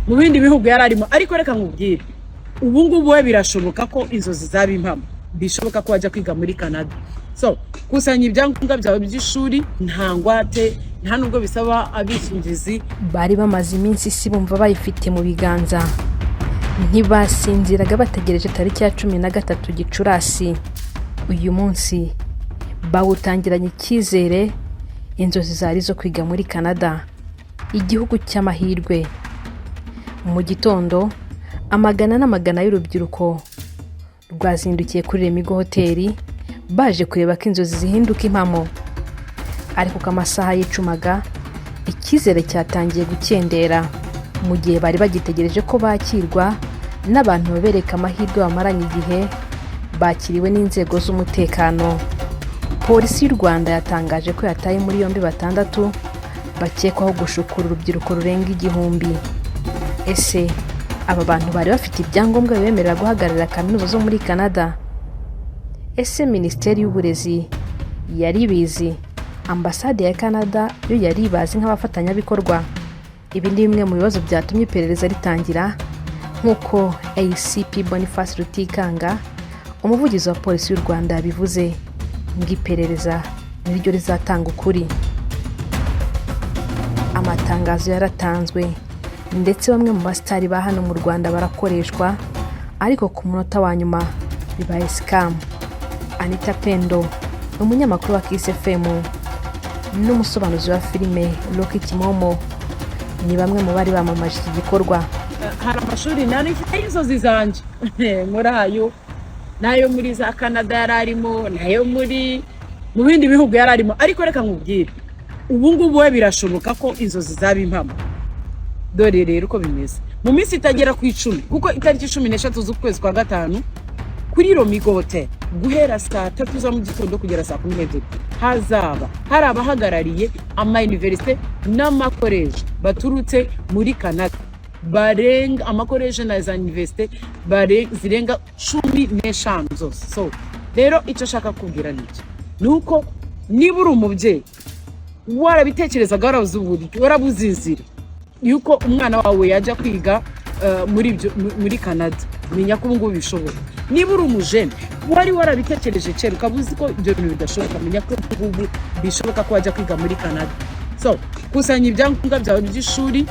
Mu bindi bihugu yari arimo. Ariko reka nkubwire, ubu ngubu we birashoboka ko inzozi zaba impamo, bishoboka ko wajya kwiga muri Canada. So kusanya ibyangombwa byawe by'ishuri, nta ngwate, nta nubwo bisaba abishingizi. Bari bamaze iminsi isi bumva bayifite mu biganza. Ntibasinziraga bategereje tariki ya 13 Gicurasi. Uyu munsi bawutangiranye icyizere. Inzozi zari izo kwiga muri Canada, igihugu cy'amahirwe. Mu gitondo, amagana n'amagana y'urubyiruko rwazindukiye kuri Lemigo Hoteli baje kureba ko inzozi zihinduka impamo. Ariko uko amasaha yicumaga, icyizere cyatangiye gukendera mu gihe bari bagitegereje ko bakirwa n'abantu babereka amahirwe bamaranye igihe. Bakiriwe n'inzego z'umutekano. Polisi y'u Rwanda yatangaje ko yataye muri yombi batandatu bakekwaho gushukura urubyiruko rurenga 1000. Ese aba bantu bari bafite ibyangombwa bibemerera guhagararira kaminuza zo muri Canada? Ese Minisiteri y'Uburezi yari ibizi? Ambasade ya Canada yo yari ibazi nk'abafatanyabikorwa? Ibi ni bimwe mu bibazo byatumye iperereza ritangira, nk'uko ACP Boniface Rutikanga, umuvugizi wa Polisi y'u Rwanda, yabivuze ngo iperereza niryo rizatanga ukuri. Amatangazo yaratanzwe, ndetse bamwe mu basitari ba hano mu Rwanda barakoreshwa, ariko ku munota wa nyuma bibaye scam. Anita Pendo, umunyamakuru wa Kiss FM, n'umusobanuzi wa filime Rocky Kimomo ni bamwe mu bari bamamaje iki gikorwa. Hari amashuri nari mfite inzozi zanjye muri ayo, n'ayo muri za Canada yari arimo, n'ayo mu bindi bihugu yari arimo. Ariko reka nkubwire, ubu ngubu we birashoboka ko inzozi zaba impamo. Dore rero uko bimeze: mu minsi itagera ku 10, kuko itariki 13 z'ukwezi kwa gatanu, kuri Romigo Hotel, guhera saa 3 za mu gitondo kugera saa 12, hazaba hari abahagarariye ama-université n'amakoleje baturutse muri Canada, barenga amakoleje na za université zirenga 15 zose. So rero icyo nshaka kubwira ni iki: ni uko niba uri umubyeyi warabitekerezaga, warabuze uburyo, warabuze inzira yuko umwana wawe yajya kwiga muri Canada, menya ko ubu ngubu bishoboka. Niba uri umujene wari warabitekereje kera, ukaba uzi ko ibyo bintu bidashoboka, menya ko ubu ngubu bishoboka ko wajya kwiga muri Canada. So kusanya ibyangombwa byawe by'ishuri.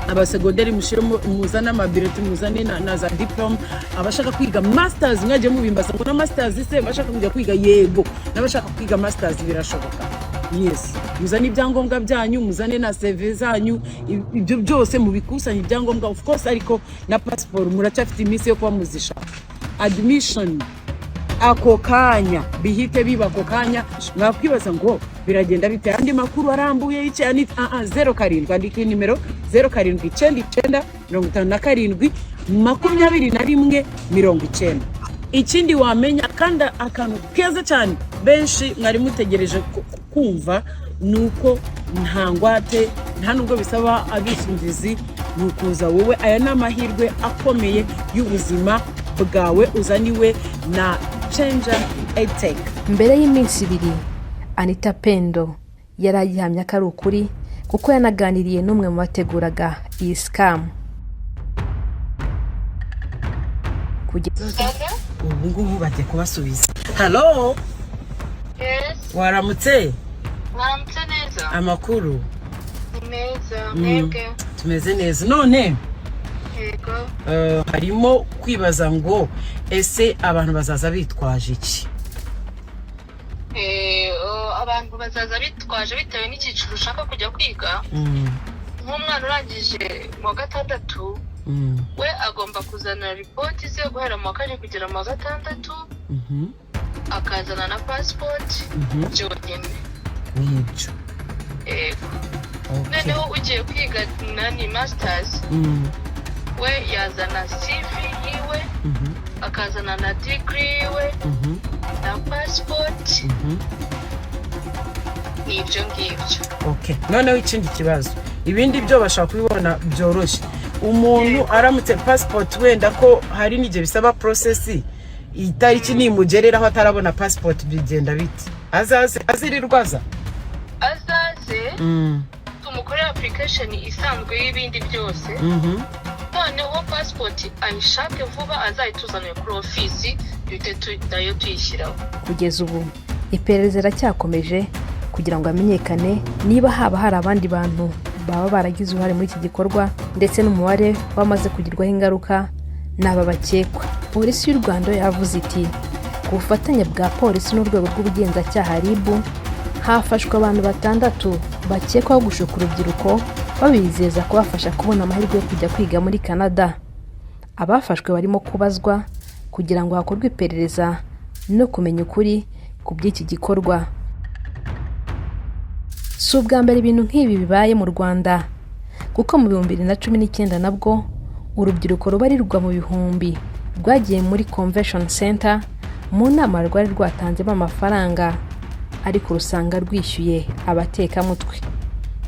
Abasegonderi mushyiremo, muzane amabireti, muzane na za diplôme. Abashaka kwiga masters, mwagiye mubimbaza ngo na masters se abashaka kujya kwiga? Yego, n'abashaka kwiga masters birashoboka. Yes, muzane ibyangombwa byanyu, muzane na CV zanyu, ibyo byose mubikusanye, ibyangombwa of course, ariko na passport muracyafite iminsi yo kuba muzishaka. Admission ako kanya, bihite biba ako kanya. Mwakwibaza ngo biragenda bite? Andi makuru arambuye y'icyo ni 07, andika nimero 0799 57 21 90. Ikindi wamenya kandi, akantu keza cyane benshi mwari mutegereje kumva, ni uko nta ngwate, nta nubwo bisaba abishingizi. Ni ukuza wowe. Aya ni amahirwe akomeye y'ubuzima bwawe uzaniwe na Changer Edtech. Mbere y'iminsi 2, Anita Pendo yari agihamya ko ari ukuri, kuko yanaganiriye n'umwe mu bateguraga iyi scam. Ubu ngubu bagiye kubasubiza. Hello? Yes. Waramutse? Mwaramutse neza. Amakuru? Ni meza, mwebwe? Tumeze neza. None Yego. Harimo kwibaza ngo ese abantu bazaza bitwaje iki? Oh, abantu bazaza bitwaje bitewe n'icyiciro ushaka kujya kwiga. Nk'umwana urangije mu wa gatandatu, we agomba kuzana ripoti ze guhera mu wa kane kugera mu wa gatandatu, akazana na pasipoti byonyine. Nibyo. Yego. Noneho ugiye kwiga nani, masters, we yazana CV yiwe, akazana na degree yiwe na pasipoti. Ni ibyo ngibyo. Okay, noneho ikindi kibazo, ibindi byo bashobora kubibona byoroshye. Umuntu aramutse pasipoti, wenda ko hari n'igihe bisaba process, itariki nimugereraho atarabona pasipoti, bigenda bite? Azaze azirirwa aza? Azaze tumukorera. application isanzwe y'ibindi byose. Noneho pasipoti ayishake vuba, azayituzanire kuri ofisi, duhite nayo tuyishyiraho. Kugeza ubu iperereza riracyakomeje kugira ngo hamenyekane niba haba hari abandi bantu baba baragize uruhare muri iki gikorwa, ndetse n'umubare w'abamaze kugirwaho ingaruka n'aba bakekwa. Polisi y'u Rwanda yavuze iti: "Ku bufatanye bwa polisi n'urwego rw'ubugenzacyaha RIB, hafashwe abantu batandatu bakekwaho gushuka urubyiruko babizeza kubafasha kubona amahirwe yo kujya kwiga muri Canada." Abafashwe barimo kubazwa kugira ngo hakorwe iperereza no kumenya ukuri ku by'iki gikorwa. Si ubwa mbere ibintu nk'ibi bibaye mu Rwanda, kuko mu 2019 nabwo urubyiruko rubarirwa mu bihumbi rwagiye muri Convention Center mu nama rwari rwatanzemo amafaranga, ariko rusanga rwishyuye abatekamutwe.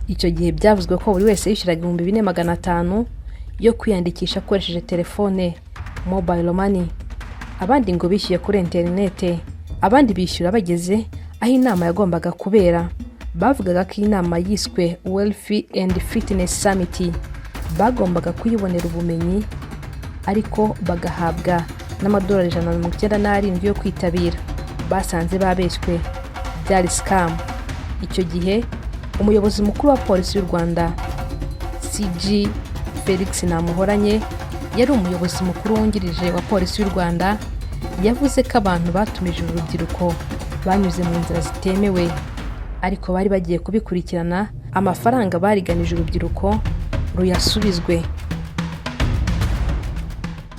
Icyo gihe byavuzwe ko buri wese yishyuraga 4,500 yo kwiyandikisha akoresheje telefone, mobile money. Abandi ngo bishyuye kuri interinete, abandi bishyura bageze aho inama yagombaga kubera. Bavugaga ko inama yiswe Wealth and Fitness Summit bagombaga kuyibonera ubumenyi, ariko bagahabwa n'amadolari 197 yo kwitabira. Basanze babeshywe, byari scam. Icyo gihe umuyobozi mukuru wa Polisi y'u Rwanda, CG Felix Namuhoranye, yari umuyobozi mukuru wungirije wa Polisi y'u Rwanda, yavuze ko abantu batumije uru rubyiruko banyuze mu nzira zitemewe, ariko bari bagiye kubikurikirana, amafaranga bariganije urubyiruko ruyasubizwe.